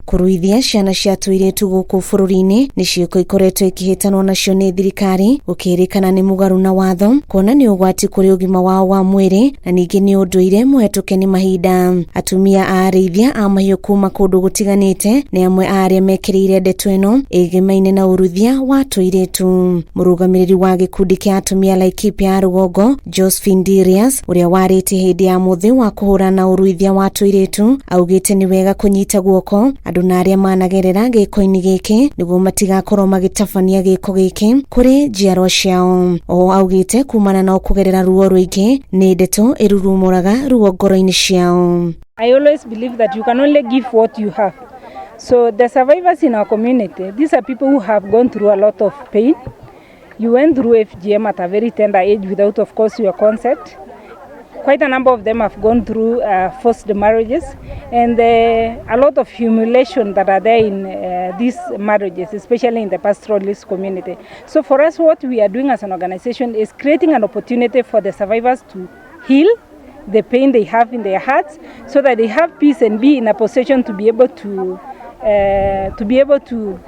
Kũruithia ciana cia tũirĩtu gũkũ bũrũri-inĩ nĩ ciĩko ikoretwo ikĩhĩtanwo nacio nĩ thirikari, gũkĩrĩkana nĩ mũgarũ na watho, kuona nĩ ũgwati kũrĩ ũgima wao wa mwĩrĩ na ningĩ nĩ ũndũire mũhetũke nĩ mahinda. Atumia a arĩithia a mahiũ kuma kũndũ gũtiganĩte nĩ amwe a arĩa mekĩrĩire ndeto ĩno ĩgĩmaine na ũruithia wa tũirĩtu. Mũrũgamĩrĩri wa gĩkundi kĩa atumia Laikipia ya rũgongo, Josephine Dirias, ũrĩa warĩtie hĩndĩ ya mũthĩ wa kũhũrana ũruithia wa tũirĩtu, augĩte nĩ wega kũnyita guoko andũ na arĩa managerera gĩko-inĩ gĩkĩ nĩguo matigakorwo magĩtabania gĩko gĩkĩ kũrĩ njiarwa ciao. Oho augĩte kumana na kũgerera ruo rũingĩ nĩ ndeto ĩrurumũraga ruo ngoro-inĩ ciao. I always believe that you can only give what you have. So the survivors in our community, these are people who have gone through a lot of pain. You went through FGM at a very tender age without, of course, your consent. Quite a number of them have gone through forced marriages and a lot of humiliation that are there in these marriages, especially in the pastoralist community. So for us, what we are doing as an organization is creating an opportunity for the survivors to heal the pain they have in their hearts so that they have peace and be in a position to be able to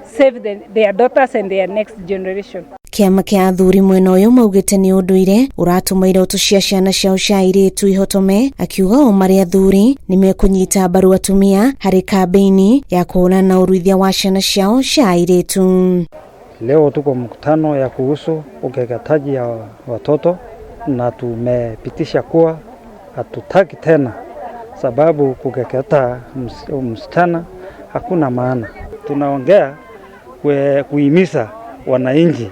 save their daughters and their next generation. Kĩama kĩa athuri mwena ũyũ maugĩte nĩ ũndũire ũratũma iroto cia ciana ciao cia airĩtu ihotome, akiuga o marĩ athuri nĩ mekũnyita mbaru atumia harĩ kambĩini ya kũhũrana na ũruithia wa ciana ciao cia airĩtu. Leo tuko mkutano ya kuhusu ukeketaji ya watoto na tumepitisha kuwa hatutaki tena, sababu kukeketa msichana hakuna maana. Tunaongea kuhimiza wananchi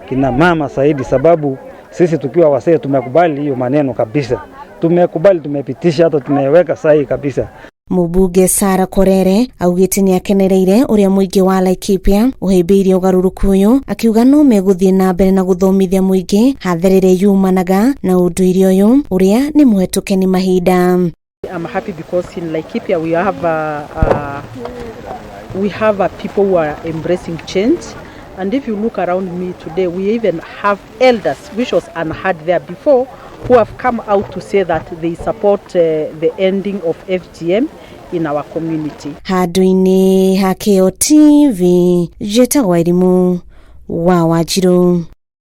kina mama zaidi, sababu sisi tukiwa wazee tumekubali hiyo maneno kabisa, tumekubali, tumepitisha, hata tumeweka sahihi kabisa. Mũmbunge Sara Korere augĩte nĩ akenereire ũrĩa mũingĩ wa Laikipia ũhĩmbĩirie ũgarũrũku ũyũ, akiuga no megũthiĩ na mbere na gũthomithia mũingĩ hathara ĩrĩa yumanaga na ũndũire ũyũ ũrĩa nĩ mũhetũke nĩ mahinda. I'm happy because in Laikipia we have people who are embracing change. And if you look around me today, we even have elders, which was unheard there before, who have come out to say that they support the ending of FGM in our community. Handũ-inĩ ha Kĩo TV, njĩtagwo Irimũ wa Wanjirũ.